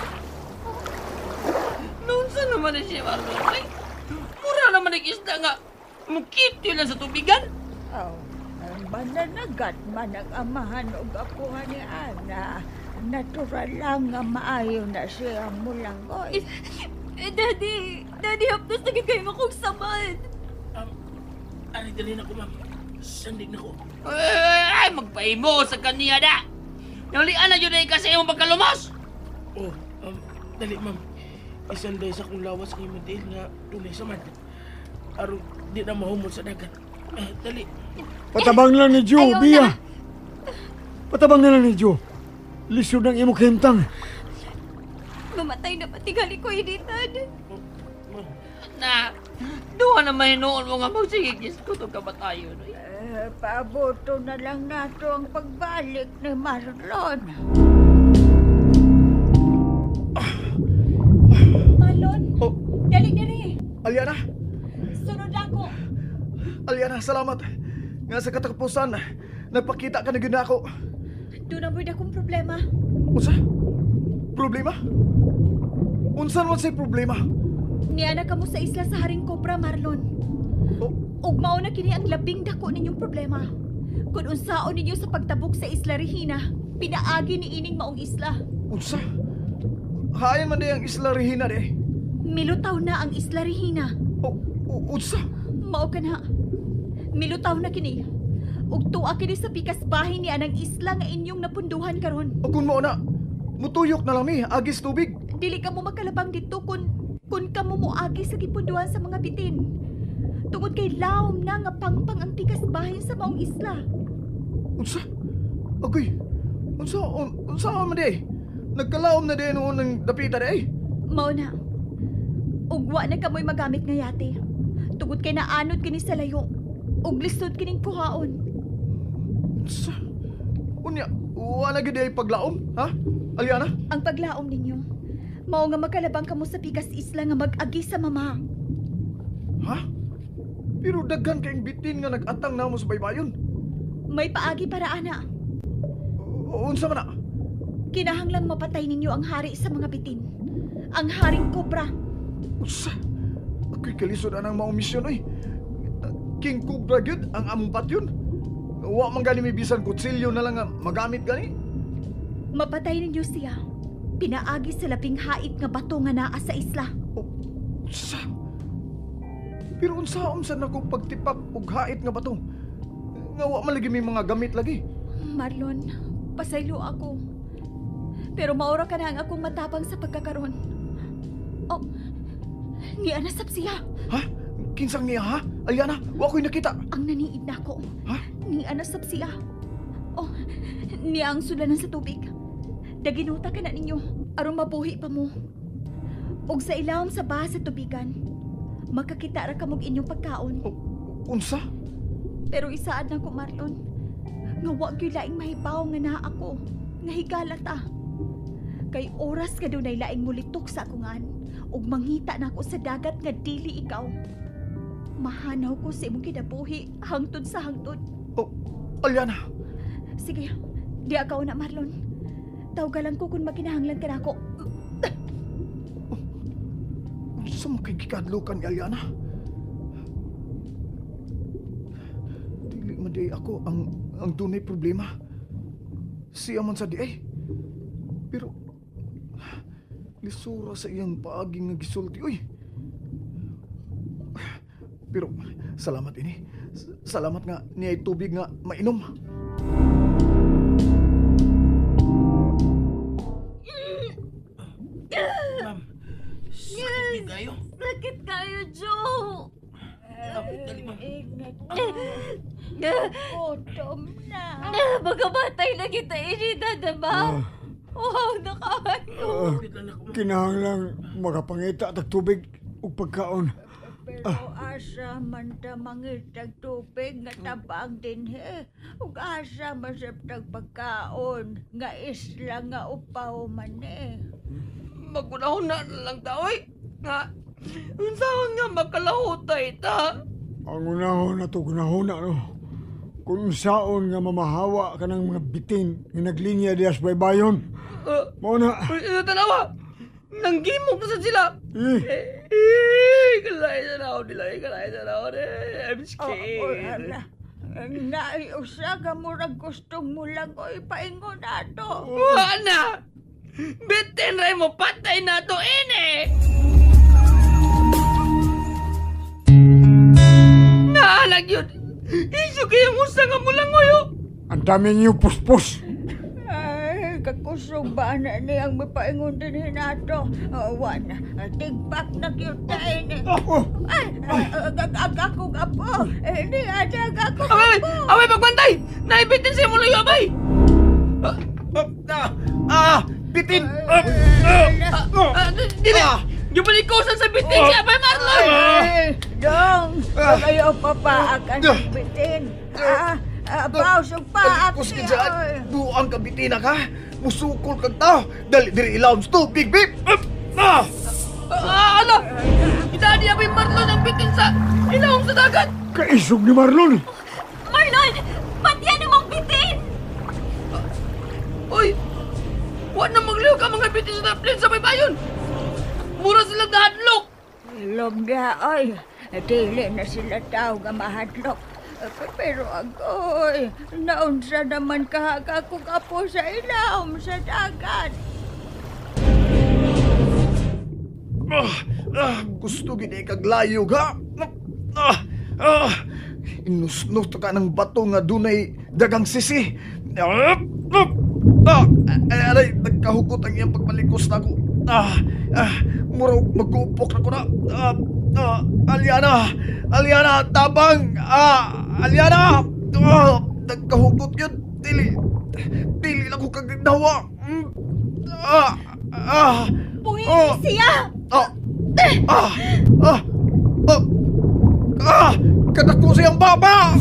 Speaker 5: Noon sa naman na siya, Marlon? Ay, mura naman ang isla nga. Mukityo lang sa tubigan.
Speaker 4: Oh, mananagat man ang amahan og apuhan ni Ana. Natural lang nga maayo na siya mulangoy.
Speaker 9: Daddy, Daddy, hapdos na gid kayo akong samad.
Speaker 6: Ari, dali na ko, ma'am. Sandig na ko.
Speaker 5: Ay, magpaimo sa kaniya na. Nalian na yun ay kasi imong pagkalumos.
Speaker 6: Oh, dali, ma'am. Isanday sa kong lawas ng imong tiil nga dunay samad. Aron di na mahumol sa dagat. Dali.
Speaker 7: Patabang lang ni Joe,
Speaker 9: Ayaw
Speaker 7: Bia.
Speaker 9: na.
Speaker 7: Patabang na lang ni Joe. Lisod ng imong kahimtang.
Speaker 9: Mamatay na patigali ko, Editan.
Speaker 5: Na, duha na mahinuon mo nga magsigigis ko itong kamatayon.
Speaker 4: Paaboto na lang nato ang pagbalik ni Marlon.
Speaker 3: Marlon,
Speaker 2: Oh.
Speaker 3: dali dali.
Speaker 2: Aliana,
Speaker 3: Sunod ako.
Speaker 2: Aliana, salamat. Nga sa katapusan, nagpakita ka na gyud nako.
Speaker 3: Doon na mo'y akong problema.
Speaker 2: Unsa? Problema? Unsa man say problema?
Speaker 3: Niana ka mo sa isla sa Haring Cobra, Marlon.
Speaker 2: Oh.
Speaker 3: Ug mao na kini ang labing dako ninyong problema. Kung unsaon ninyo sa pagtabok sa Isla Regina, pinaagi ni ining maong isla.
Speaker 2: Unsa? Hayan man di ang Isla Regina di.
Speaker 3: Milutaw na ang Isla Regina.
Speaker 2: Oh, unsa?
Speaker 3: Mao ka na. Milutaw na kini. Ug tuwa kini sa pikas bahin ni anang isla nga inyong napunduhan karon.
Speaker 2: O kung mao na, mutuyok na lang mi, agis tubig.
Speaker 3: Dili ka mo makalabang dito kun kamo moagi sa gipunduhan sa mga bitin. Tungod kay lawom na nga pangpang ang pikas bahin sa maong isla.
Speaker 2: Unsa? Agoy. Unsa unsa man di? Nagkalaom na di noon ng dapita di ay.
Speaker 3: Mao na. Ug wa na kamoy magamit nga yate. Tungod kay naanod kini sa layo. Ug lisod kining kuhaon.
Speaker 2: Unsa? Unya, wa na gyud ay paglaom, ha? Aliana?
Speaker 3: Ang paglaom ninyo, mao nga makalabang kamo sa pikas isla nga mag-agi sa mama.
Speaker 2: Ha? Pero daghan kayong bitin nga nag-atang namo sa baybayon.
Speaker 3: May paagi para ana.
Speaker 2: Unsa man na?
Speaker 3: Kinahanglang mapatay ninyo ang hari sa mga bitin. Ang haring kobra.
Speaker 2: Unsa? Ako'y kalisod anang maong misyon oy. King Cobra gyud ang among patyon. Wa man gani may bisan kutsilyo na lang nga magamit gani.
Speaker 3: Mapatay ninyo siya. Pinaagi sa labing hait nga bato nga naa sa isla.
Speaker 2: Unsa? Pero unsaon sad nako pagtipak og hait nga bato? Nga wa man lagi may mga gamit lagi.
Speaker 3: Marlon, pasaylo ako. Pero maura ka na ang akong matapang sa pagkakaroon. Oh, Niya nasab siya.
Speaker 2: Ha? Kinsang niya ha? Aliana, wa ko'y nakita.
Speaker 3: Ang naniid nako.
Speaker 2: Ha?
Speaker 3: Niya nasab siya. Oh, niya ang sulanan sa tubig. Daginuta ka na ninyo aron mabuhi pa mo. Og sa ilawom sa baha sa tubigan, makakita ra kamog inyong pagkaon.
Speaker 2: Oh, unsa?
Speaker 3: Pero isaad na ko, Marlon, nga wa gyud laing mahibaw nga naa ako, nga higala ta. Kay oras ka dunay laing mulitok sa akungan, ug mangita na ako sa dagat nga dili ikaw. Mahanaw ko sa imong kinabuhi hangtod sa hangtod.
Speaker 2: Oh, Aliana.
Speaker 3: Sige, di akaw na, Marlon. Tawgalan ko kung makinahanglan ka nako.
Speaker 2: Unsa man kay gikadlukan ni Aliana? Dili man di ako ang dunay problema. Siya man sa di ay. Pero lisura sa iyang paagi nga gisulti oy. Pero salamat ini. Salamat nga niay tubig nga mainom.
Speaker 6: Ma'am, sakit din kayo.
Speaker 9: Sakit kayo, Joe.
Speaker 6: Dali, ma'am.
Speaker 4: Ingat. Gutom na.
Speaker 9: Magamatay na kita, Irina, diba? Wow, nakaayo.
Speaker 7: Kinahanglang makapangita tag tubig ug pagkaon.
Speaker 4: Pero asa man ta mangitag tubig nga tabang dinhi. Ug asa man sab tag pagkaon nga isla nga upaw man eh.
Speaker 5: Magunahon na lang ta, oy. Nga, unsaon nga makalahutay ta?
Speaker 7: Ang unahon na to, gunahon na, no? Kung saon nga mamahawa ka ng mga bitin nga naglinya diya sa baybayon. Mao na.
Speaker 5: Tanawa! Nanggimok na sa sila!
Speaker 7: Eh.
Speaker 5: Kalay sa naon nila, kalay sa naon. I'm scared.
Speaker 4: Naiusa ka murag gustong mo lang o ipaingon ato.
Speaker 5: Wala na! Bitin rin mo, patay na to, ini! Naalag yun! Iso kayong usa nga mulang ngayo!
Speaker 7: Ang dami niyo puspos!
Speaker 4: Ay, kakusog ba na niyang mapaingon din hinato? Wan, tigpak na cute ini. Ay, akong apo! Hindi, adag akong apo!
Speaker 5: Away, pagbantay! Naibitin siya mula yung abay!
Speaker 2: Bitin!
Speaker 5: Dili! Gibalik-kusan sa bitin siya, abay Marlon!
Speaker 4: Dong! Kayo papaak ang bitin! Pausog paak
Speaker 2: siya! Dyan! Buang ka bitina ka! Musukol kag tao! Dali diri ilawom sa tubig, bib!
Speaker 5: Ano? Idani abay Marlon ang bitin sa ilawom sa dagat!
Speaker 7: Kaisog ni Marlon!
Speaker 9: Marlon! Patyan namang bitin!
Speaker 5: Uy! Huwag na magliw ka mga bitin sa plane sa baybayon! Mura silang nahadlok!
Speaker 4: Ilom na, oy! Dili na sila tao nga mahadlok. Pero agoy, naunsa naman kahaga kong apo sa ilawom sa dagat.
Speaker 2: Gusto gini kaglayog, ha? Inusnos ka ng bato nga dunay dagang sisi. Aray, nagkahugot ang iyang pagmalikos na ako. Murag magupok na ko na. Aliana! Aliana! Tabang! Aliana! Nagkahugot yun. Dili. Dili lang ko kagnawa.
Speaker 3: Buhi siya!
Speaker 2: Kadako siyang baba!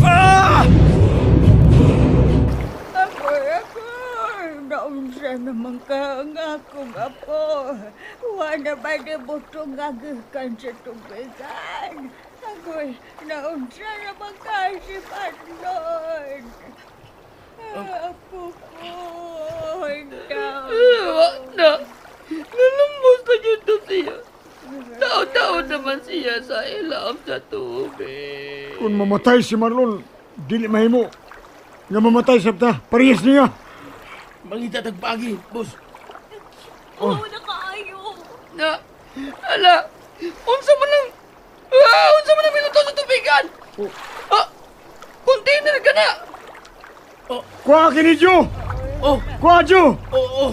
Speaker 4: Ako'y! Naunsa naman ka ang akong apo. Wala ba di butong agikan sa tubigan? Ako'y, naunsa naman ka si Marlon. Apo ko,
Speaker 5: Wala na. Nalumos na yun to siya. Tao-tao naman siya sa ilawom sa tubig.
Speaker 7: Kung mamatay si Marlon, dili mahimo. Nga mamatay siya ta, parehas niya.
Speaker 6: Mangita tagpagi, boss.
Speaker 9: Oh, nakaayo.
Speaker 5: Na, ala, unsa man ang, unsa man ang minuto sa tubigan? Oh. Container ka na.
Speaker 6: Oh.
Speaker 7: Kuha kini, Joe.
Speaker 6: Oh.
Speaker 7: Kuha, Joe.
Speaker 6: Oh, oh.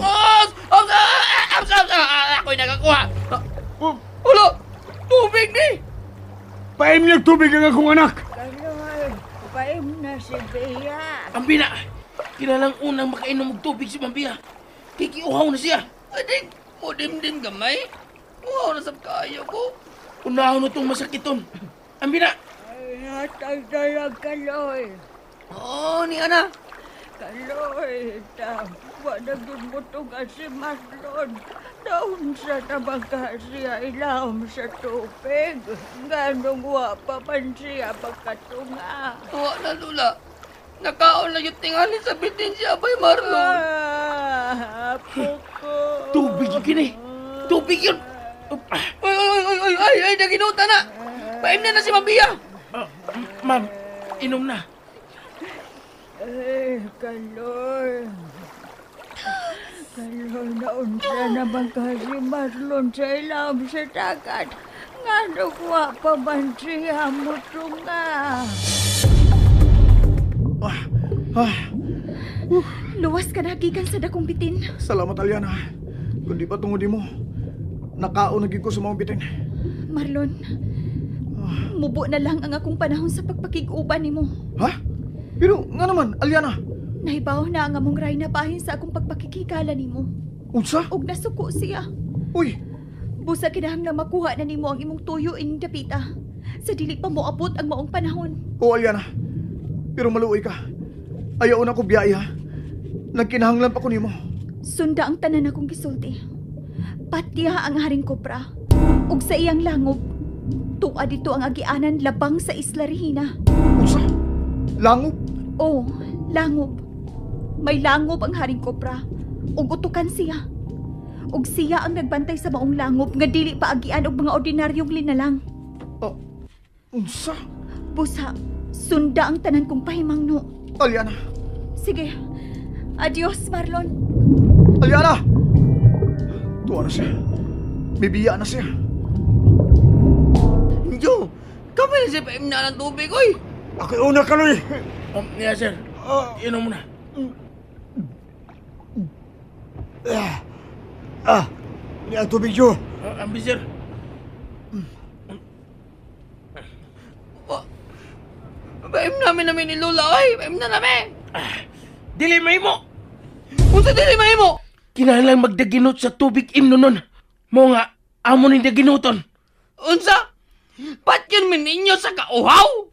Speaker 5: Ako'y nakakuha. Wala, tubig.
Speaker 7: Paim niyang tubig ang akong anak.
Speaker 4: Kaloy, paim na si Bea.
Speaker 6: Ambi na. Kinalang unang makainom og tubig si Ma'am Bea. Kikiuhaw na siya.
Speaker 5: Adik, mudimdim gamay. Uhaw na sab kaayo ko.
Speaker 6: Unahon na itong masakiton. Ambi na.
Speaker 4: Ay, hatag na lang, Kaloy.
Speaker 5: Oo, ni ana.
Speaker 4: Kaloy, ta, wala gimutong si Marlon. Naunsa naman ka siya ilawom sa tubig. Nganong wa pa man siya pagkatunga.
Speaker 5: Wa na, Lula. Nakaon na yung tingali sa bitin siya, Abay Marlon.
Speaker 4: Ah, apo ko.
Speaker 6: Tubig yun kini. Tubig yun.
Speaker 5: Oy, oy, oy, oy, oy, ay, ay, naginuta na. Paim na na si Ma'am Bea.
Speaker 6: Ma'am, inom na.
Speaker 4: Ay, Kaloy. Kaloy, naunsa naman ka si Marlon sa ilawom sa dagat. Nganong wa pa man siya mutunga.
Speaker 3: Luwas ka na gikan sa dakong bitin.
Speaker 2: Salamat, Aliana. Kundi pa tungod mo, nakaon na gyud ko sa mga bitin.
Speaker 3: Marlon, mubo na lang ang akong panahon sa pagpakig-uban nimo.
Speaker 2: Ha? Pero nga naman, Aliana.
Speaker 3: Nahibaw na ang among Rayna bahin sa akong pagpakikigala nimo.
Speaker 2: Unsa?
Speaker 3: Og nasuko siya.
Speaker 2: Uy!
Speaker 3: Busa kinahanglan makuha na nimo ang imong tuyo ining dapita. Sa dili pa moabot ang maong panahon.
Speaker 2: Oo, Aliana. Pero maluoy ka. Ayaw na ko biyaya, ha? Nagkinahanglan pa ko nimo.
Speaker 3: Sunda ang tanan akong gisulti. Patya ang Haring Kopra. Ug sa iyang langob, tuwa dito ang agianan labang sa Isla Regina.
Speaker 2: Unsa? Langob?
Speaker 3: Oo, langob. May langob ang Haring Kopra. Ug utukan siya. Ug siya ang nagbantay sa maong langob nga dili pa agian og mga ordinaryong linalang.
Speaker 2: Oh, unsa?
Speaker 3: Busa, sunda ang tanan kong pahimangno.
Speaker 2: Aliana.
Speaker 3: Sige. Adios, Marlon.
Speaker 2: Aliana! Tuwa na siya. Bibiya na siya.
Speaker 5: Jo, kami na siya paim na ng tubig, oy.
Speaker 7: Ako'y una, Kaloy.
Speaker 6: Yeah, sir. Inom mo na.
Speaker 7: Ini ang tubig, Jo.
Speaker 6: Ambi, sir.
Speaker 5: Paim namin namin ni Lola, oy. Paim na namin.
Speaker 6: Dili mahimo.
Speaker 5: Unsa dili mahimo?
Speaker 6: Kinahanglan magdaginot sa tubig imno nun. Mo nga, amo ning daginuton.
Speaker 5: Unsa? Pat yun min ninyo sa kauhaw?